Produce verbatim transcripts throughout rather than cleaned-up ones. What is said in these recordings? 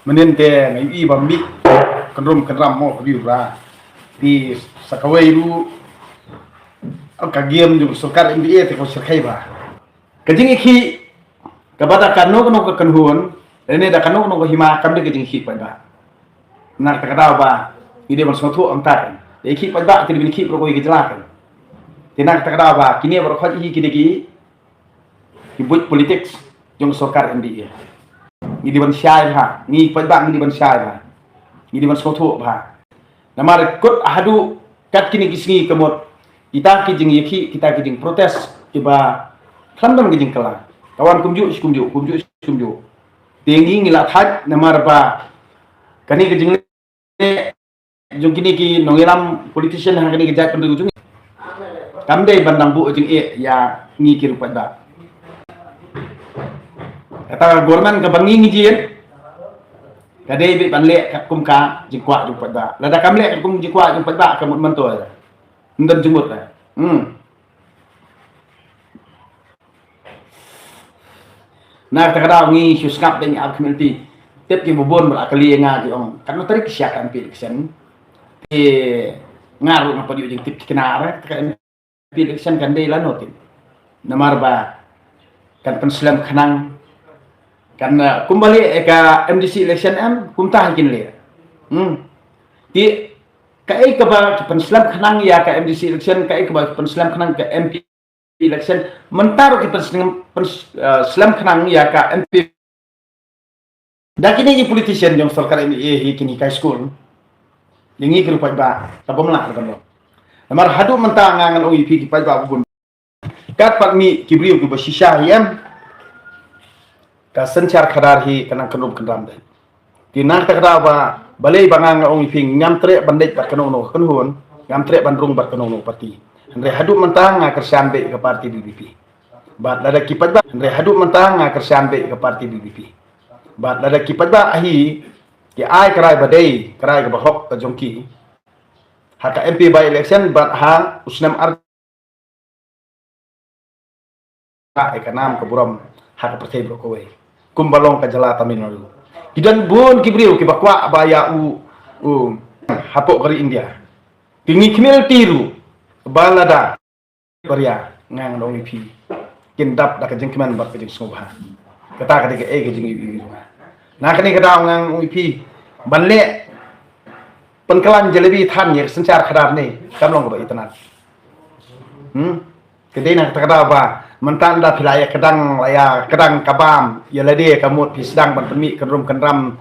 Mynnin te nga ïohi ba mih kynrum kynram mo ka view bra. Te sa kawei ruh ka game jong sorkar M D A te ka shyrkhei bha. Ka jingïakhih kaba da kano kano ka kynhun, lane da kano kano ka hima kam dei ka jingïakhih paidbah. Na kata ka daw ba ngi dei ban sngewthuh hangta. Dei ïakhih paidbah te dei ban ïakhih baroh kawei ka jylla kan. Te na kata ka daw ba kine baroh khoit hi ki dei ki ki buit politics jong sorkar M D A. Ngi dei ban shai bha, ngi paidbah ngi dei ban shai bha. Ngi dei ban sngewthuh bha. Namar kut haduh kat kine ki sngi ka mut kita ki jingïakhih, kita ki jingprotest kiba khlem don ka jingkylla. Ka wan kumjuh shi kumjuh, kumjuh shi kumjuh. Te ngi ngi la thait namar ba kane ka jingleh jong kine ki nongïalam politician ha kane ka jaitbynriew jong ngi. Kam dei ban dang buh jingeh ïa ngi ki ruh paidbah. Kata ka government kaba ngi ngi jied ka dei beit ban leh katkum ka jingkwah jong paidbah. Lada kam leh katkum jingkwah jong paidbah ka mut mynta ym don jingmut. Hmm. Na kata ka daw ngi shu sngap dei ngi ap community. Tip ki bun bun ba la kylli ïa nga ki ong katno tarik ki shah ka M P election. Te nga ruh nga pat ïoh jingtip thikna re kata ka M P election kan dei lano tip. Namar ba kan pynslem khnang kan, eh, kumba leh ïa ka M D C election em kumta hi kin leh. Hmm. Te kaei kaba ki pynslem khnang ïa ka M D C election, kaei kaba ki pynslem khnang ka M P election, mynta ruh ki pynslem, pyns-, eh, slem khnang ïa ka M P. Da kine ki politician jong sorkar M D A hi kin hikai skul. Ïa ngi ki ruh paidbah, ta bym lah ban long. Namar haduh mynta nga ngan ong ïa phi ki paidbah bun. Kat pat mih ki briew kiba shisha hi em. Ka synshar khadar hi ka nang kynrum kynram dei. Te na kata ka daw ba balei ba nga nga ong ïa phi ngam treh ban dei bad kano kano ka kynhun, ngam treh ban rung bad kano kano ka party. Hynrei haduh mynta nga kyrshan beit ka party V P P. Bad lada ki paidbah, hynrei haduh mynta nga kyrshan beit ka party V P P. Bad lada ki paidbah hi ki ai ka rai ba dei, ka rai kaba hok ka jong ki ha ka M P by election bad ha u snem ar ka nam ka burom ha ka pyrthei baroh kawei. Kumba long ka jylla Tamil Nadu. Ki don bun ki briew kiba kwah ba ïa u, u hapoh ka ri India. Ki ngi khmih lynti ruh ba lada baria nga ngan ong ïa phi kin dap da ka jingkmen bad ka jingsngewbha. Kata ka dei kaei ka jingïohi jong nga. Na kane ka daw nga ngan ong ïa phi ban leh pynkylla jalebi than ïa ka synshar khadar ne kam long kaba itynnad. Hmm. Ka dei na kata ka daw ba mynta da phi la ïa kdang, la ïa kdang ka bam ïa lade ka mut phi sdang ban pynmih kynrum kynram.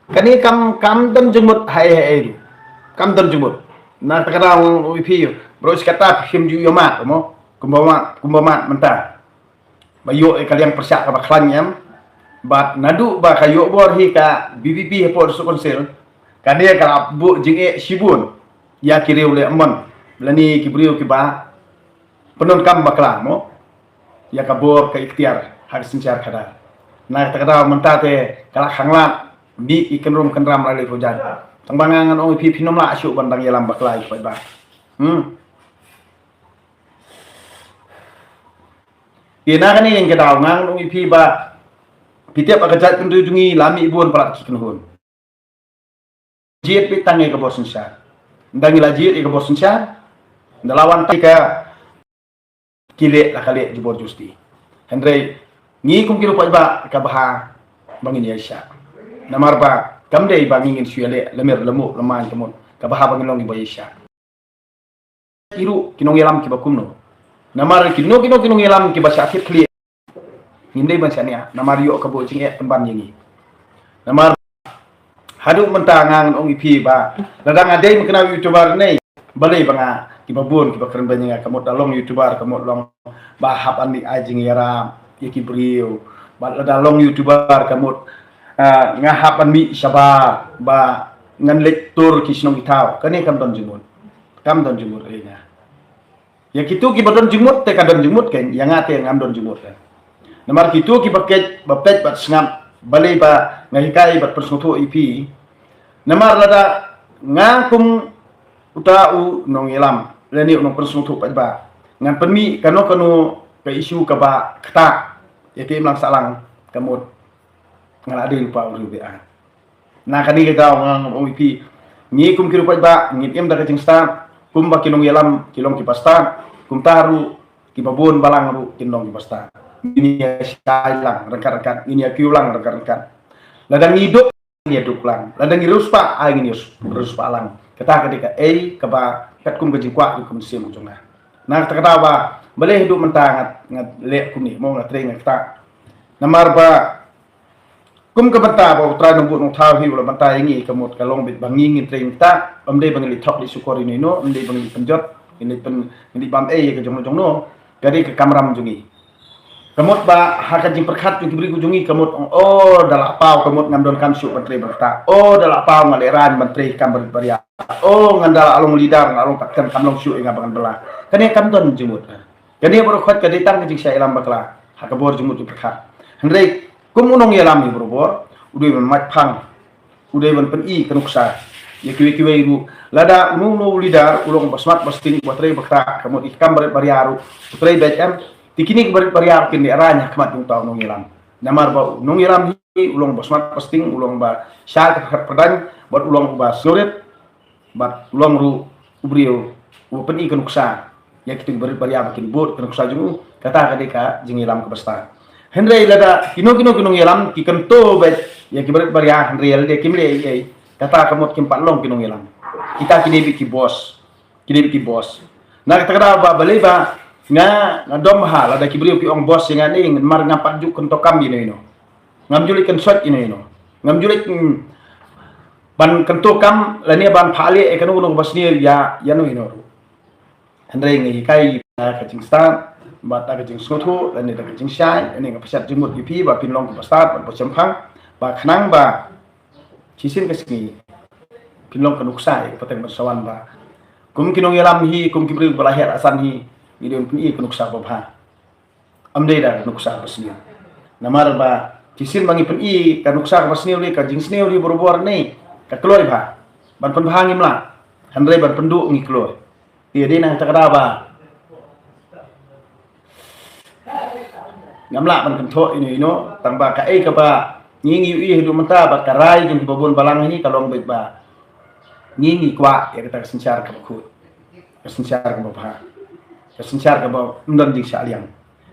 Kane kam, kam don jingmut haei haei ruh. Kam don jingmut. Na kata ka daw ong ïa phi baroh shi katta phim ju ïohmad mo. Kumba mad, kumba mad mynta. Ba ïoh ïa ka liang pyrshah kaba khlaiñ em. Bad naduh ba ka ïoh bor hi ka V P P hapoh District Council, kane ka la buh jingeh shibun ïa ki riew leh mon lane ki briew kiba pyndonkam bakla mo ïa ka bor ka iktiar ha ka synshar khadar. Na kata ka daw mynta te ka la khanglad mih ki kynrum kynram la leit hajan. Tang ba nga ngan ong ïa phi phin ym lah shuh ban dang ïalam bakla ïa ki paidbah. Hmm. Te na kane ka daw nga ngan ong ïa phi ba phi tip ba ka jaitbynriew jong ngi la mih bun palat ki kynhun. Jied beit tang ïa ka bor synshar. Ynda ngi la jied ïa ka bor synshar, ynda la wan tang ka ki leh la ka leh jubor justi. Hynrei ngi kum ki ruh paidbah ka bha ba ngin ïaishah. Namar ba kam dei ba ngi ngin shu ïaleh lamir lamuh lamaiñ ka mut, ka bha ba ngin long kiba ïaishah. Ki ruh ki nongïalam kiba kumno. Namar kino kino ki nongïalam kiba shah thied khlieh, ngim dei ban shaniah namar ïoh ka buh jingeh pynban ïa ngi. Namar haduh mynta nga ngan ong ïa phi ba lada nga dei mynta ka YouTuber ne balei ba nga, kiba bun kiba kren ba ïa nga ka mut da long YouTuber ka mut long ba hap ban mih ai jingïarap ïa ki briew. Ba lada long YouTuber ka mut, ah, nga hap ban mih shabar ba ngan leit tur ki shnong ki thaw. Kane kam don jingmut. Kam don jingmut ïa nga. Ïa kito kiba don jingmut te ka don jingmut kein, ïa nga te ngam don jingmut kein. Namar kito kiba kheit, ba peit bad sngap, balei ba nga hikai bad pynsngewthuh ïa phi. Namar lada nga kum uta u nongïalam lane u nongpynsngewthuh paidbah, ngan pynmih kano kano ka issue kaba ktah ïa ka imlang sahlang ka mut nga la dei lypa u riewbeiñ. Na kane ka daw nga ong ïa phi, ngi kum ki riew paidbah ngin im da ka jingstad, kumba ki nongïalam ki long kiba stad, kumta ruh kiba bun balang ruh kin long kiba stad. Ngin ïa shai lang ryngkat ryngkat, ngin ïa kiew lang ryngkat ryngkat. Lada ngi duk, ngin ïa duk lang. Lada ngi riewspah, ai ngin ïa riewspah lang. Kata ka dei kaei kaba katkum ka jingkwah jong ka mynsiem jong nga. Na kata ka daw ba balei haduh mynta nga, nga leh kumne, mo, nga trei nga ktah. Namar ba kum ka bynta ba U Trai Nongbuh Nongthaw hi u la bynta ïa ngi, ka mut ka long beit ba ngi ngin trei ktah, ym dei ba ngin leit thok leit shukor ïa no ïa no, ym dei ba ngin leit pynjot, ngin leit pyn, ngin leit bam ei ïa ka jong no jong no, ka dei ka kamram jong ngi. Ka mut ba ha ka jingpyrkhat jong ki briew jong ngi, ka mut ong, oh, da la paw, ka mut ngam donkam shuh ban trei ban ktah. Oh, da la paw nga lehraiñ ban trei kam barit baria. Oh, ngan da la long leader, nga long pat kam, kam long shuh ïa nga ba ngan bylla. Kane kam don jingmut. Kane baroh khoit ka dei tang ka jingshah ïalam bakla ha ka bor jingmut jingpyrkhat. Hynrei kum u nongïalam hi barabor u dei ban mait phang, u dei ban pyni ka nuksa ïa kiwei kiwei ruh. Lada uno uno u leader u long ba smat ba sting, ba trei ba ktah, ka mut ïa ki kam barit baria ruh u trei beit, em, te kine ki barit baria ruh kin lehraiñ ha khmat jong uta u nongïalam. Namar ba u nongïalam hi u long ba smat ba sting, u long ba shai ka pyrthei, bad u long ba sngewrit, bad u long ruh u briew uba pyni ka nuksa ïa kito ki barit baria ba kin bud ka nuksa jong u. Kata ka dei ka jingïalam kaba stad. Hynrei lada kino kino ki nongïalam ki kyntu beit ïa ki barit baria, hynrei lada kim leh ei ei, kata ka mut kim pat long ki nongïalam. Kita ki dei beit ki boss. Ki dei beit ki boss. Na kata ka daw ba balei ba nga, nga dom ha lada ki briew ki ong boss ïa nga, ne mar ngam pat ju kyntu kam ïa no ïa no. Ngam ju leit kynsoit ïa no ïa no. Ngam ju leit, mm, ban kyntu kam lane ban phah leh ïa kano kano kaba sniew ïa, ïa no ïa no ruh. Hynrei nga hikai da ka jingstad, bad da ka jingsngewthuh, lane da ka jingshai, lane nga pynshai jingmut ïa phi ba phin long kiba stad bad ba shemphang, ba khnang ba shisien ka sngi phin long ka nuksa ïa ka pateng ban sa wan ba kum ki nongïalam hi, kum ki briew ba la heh la san hi, ngi dei ban pyni ka nuksa babha. Ym dei da ka nuksa ba sniew. Namar ba shisien ba ngi pyni ka nuksa kaba sniew, ne ka jingsniew hi barabor ne ka kloi bha. Ban pynbha ngim lah, hynrei ban pynduh ngi kloi. Te dei na kata ka daw ba ngam lah ban kynthoh ïa no ïa no, tang ba kaei kaba ngi ngi ïohi haduh mynta bad ka rai jong kiba bun balang hi ka long beit ba ngi ngi kwah ïa kata ka synshar kaba khuid, ka synshar kaba bha, ka synshar kaba ym don jingshah liang.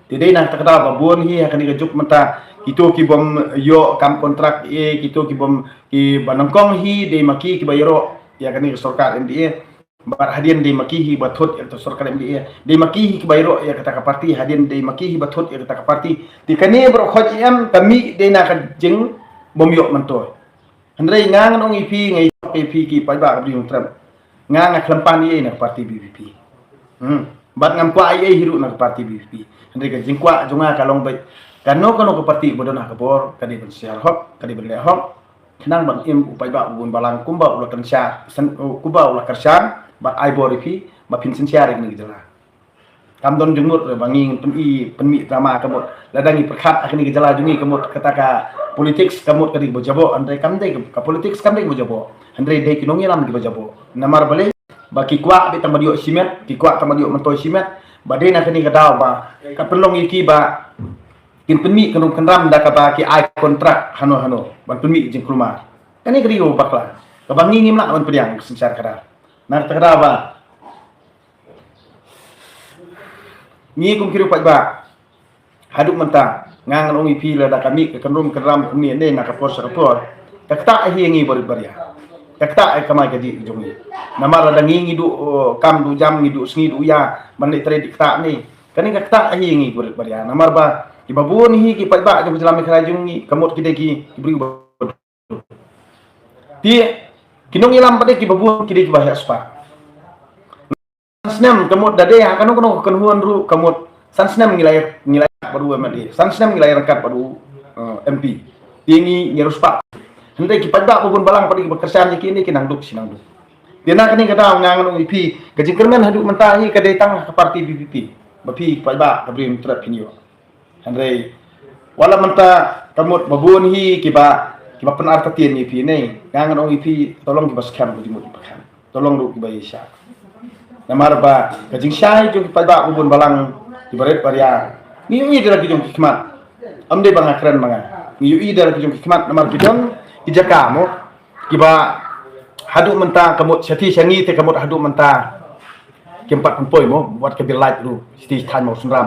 Te dei na kata ka daw ba bun hi ha kane ka juk mynta kito ki bym ïoh kam kontrak, eh, kito ki bym, kiba nyngkong hi dei ma ki kiba ïaroh ïa kane ka sorkar M D A. Bad hadien dei ma ki hi ba thut ïa kata sorkar M D A, dei ma ki hi kiba ïaroh ïa kata ka parti, hadien dei ma ki hi ba thut ïa kata ka parti. Te kane baroh khoit em ka mih dei na ka jingbym ïoh myntoi. Hynrei nga ngan ong ïa phi, nga ïathuh ïa phi ki paidbah ka Bri Nongtrep, nga nga khlem pan ei ei na ka parti V P P. Hmm. Bad ngam kwah ei ei hi ruh na ka parti V P P. Hynrei ka jingkwah jong nga ka long beit kano kano ka parti ba don ha ka bor ka dei ban synshar hok, ka dei ban leh hok. Khnang ban im u paidbah u bun balang kumba u la kyrshan, kumba u la kyrshan, bad ai bor ïa phi ba phin synshar ïa kane ka jylla. Kam don jingmut ba ngi ngin pyni, pynmih drama, ka mut lada ngi pyrkhat ha kane ka jylla jong ngi, ka mut kata ka politics ka mut ka dei kaba jaboh, hynrei kam dei ka, ka politics kam dei kaba jaboh. Hynrei dei ki nongïalam kiba jaboh. Namar balei? Ba ki kwah beit tang ban ïoh shimet, ki kwah tang ban ïoh myntoi shimet. Ba dei na kane ka daw ba ka pynlong ïa ki ba kin pynmih kynrum kynram da kaba ki ai kontrak hano hano ban pynmih jingkulmar. Kane ka dei kaba bakla kaba ngi ngim lah ban pdiang ka synshar khadar. Na kata ka daw ba ngi kum ki riew paidbah, haduh mynta nga ngan ong ïa phi, lada ka mih ka kynrum kynram kumne ne na ka por sha ka por, ka ktah hi ïa ngi barit baria. Ka ktah ïa ka kamai kajih jong ngi. Namar lada ngi ngi duh, uh, kam duh jam, ngi duh sngi duh ïa ban leit trei, dei ktah ne. Kane ka ktah hi ïa ngi barit baria. Namar ba kiba bun hi ki paidbah jong ka jylla Meghalaya jong ngi ka mut ki dei ki, ki briew ba Te ki nongïalam pat dei kiba bun, ki dei kiba heh spah. San snem, ka mut da dei ha kano kano ka kynhun ruh, ka mut san snem ngi la ïa, ngi la ïa bad u M L A, san snem ngi la ïa ryngkat bad u, eh, M P. Te ngi, ngi riewspah. Hynrei ki paidbah ba bun balang pat dei kiba kyrshan ïa ki, ne ki nang duk shi nang duk. Te na kane ka daw nga ngan ong ïa phi, ka jingkyrmen haduh mynta hi ka dei tang ha ka parti V P P. Ba phi paidbah ka Bri Nongtrep phin ïoh. Hynrei wat la mynta ka mut ba bun hi kiba, kiba pynartatien ïa phi ne, nga ngan ong ïa phi, to long kiba skhem ka jingmut jingpyrkhat, to long ruh kiba ïaishah. Namar ba ka jingshai jong ki paidbah ba bun balang, ki barit baria, ngi ïohi da la ki jong ki khmat. Ym dei ba nga kren ma nga, ngi ïohi da la ki jong ki khmat, namar ki don ki jaka mo, Kiba haduh mynta ka mut sha ti sha ngi te ka mut haduh mynta kim pat pynpoi mo wat ka bill light ruh sha ti sha thaiñ Mawsynram.